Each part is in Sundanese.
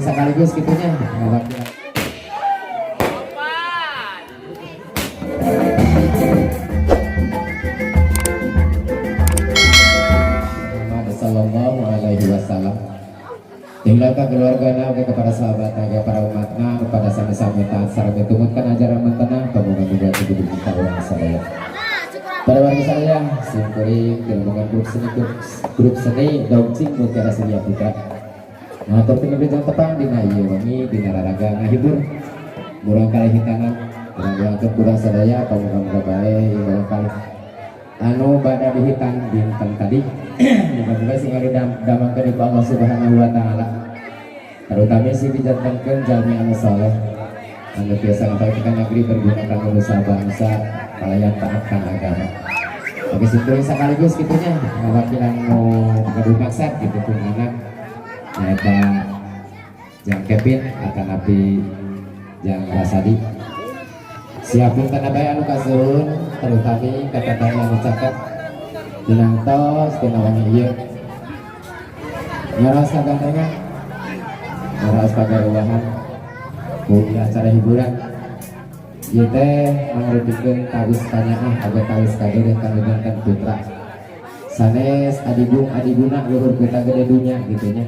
Sekaligus kitu nya ngawakilan. Muhammad sallallahu alaihi wasallam. Tinggalkan keluarga nabi, kepada sahabat, kepada umatna, kepada sami-sami taat sareng tumutkan ajaran mentena. Pamuga-muga tujuh kita urang sadaya. Pada warga saya, simkuring rombongan grup seni Dongcing Mutiara Surya Putra. Ngatur wilujeng tepang dina ieu wengi dina raraga ngahibur murangkalih hitanan. Urang kurang sadaya, pamuga-muga bae ieu murangkalih anu bada dihitan dinten tadi, muga-muga sing damangkeun ku Allah Subhanahu wa taala, terutama sing dijantenkeun jalmi anu saleh anu biasa ngabaktikan negeri, berguna kanggo nusa bangsa kalayan taat kana agama. Oke, simkuring sekaligus kitu nya ngawakilan nu gaduh maksad gitu pun anak nyaeta Jang Kevin atanapi Jang Rasadi. Siapun tanah bae anu kasuhun, terutami kata tani anu caket dinangtos dina wangi ieu, ngaraos kagantengan, ngaraos kagaruahan ku acara hiburan ieu teh, mangrupikeun tawis kanyaah agar tawis kadeudeuh kanu janten putra sanes adigung adiguna luhur kuta gede dunya gitu nya.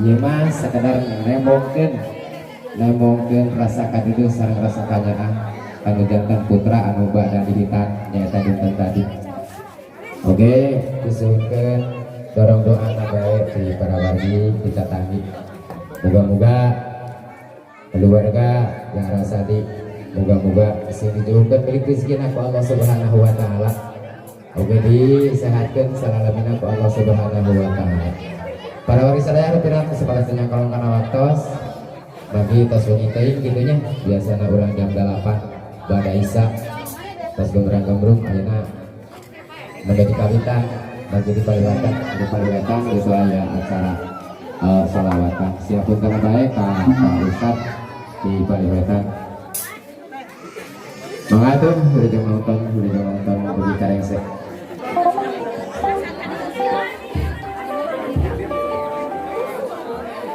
Ieu mah sekedar nembongkeun nembongkeun rasa kadeudeuh sareng rasa kanyaah kanu janten putra anu bada dihitan nyaeta dinten tadi. Oke, disuhunkeun dorong doa na bae di para wargi kita tanggi. Moga-moga keluarga yang rasa di moga-moga sing dijauhkan milik rezeki ku Allah Subhanahu wa taala. Oke, disehatkeun salalamina ku Allah Subhanahu wa taala. Para wargi sadaya, pirang kesempatan kalong kana waktos bagi tos wengi teuing kitu nya. Biasana urang jam 8 bada Isya tos gembrang-gembrung, ayeuna menjadi kawitan bagi di paliwatan, di paliwatan itu aya acara sholawatan. Siapun kana bae ka Pak Ustad di paliwatan. Mangga tuh, udah nonton, udah nonton bagi karengsek.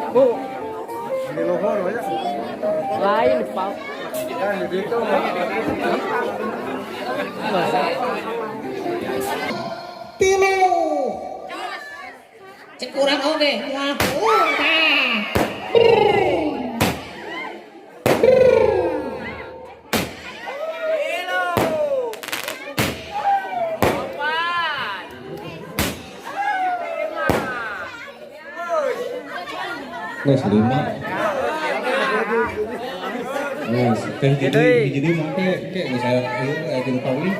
Bu, di luhur ya. Lain, Pak. Ya, di situ. Masa? 3. Cek urang oge moal tah. 3. 4. 5. Geus 5. Geus teh jadi make ke geus aya ieu, aya 3 kawin.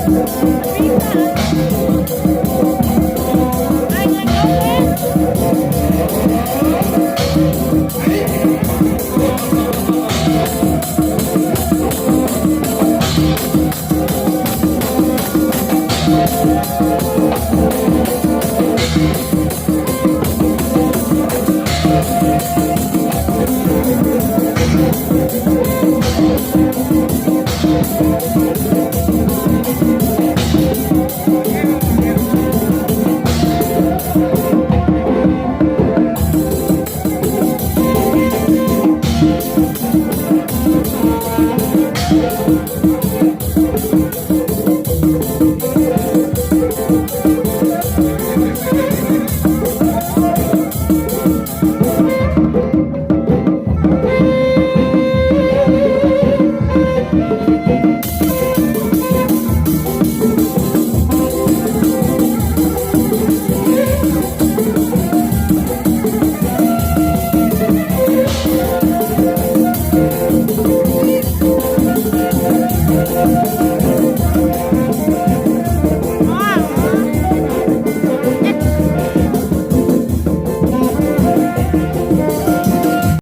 Thank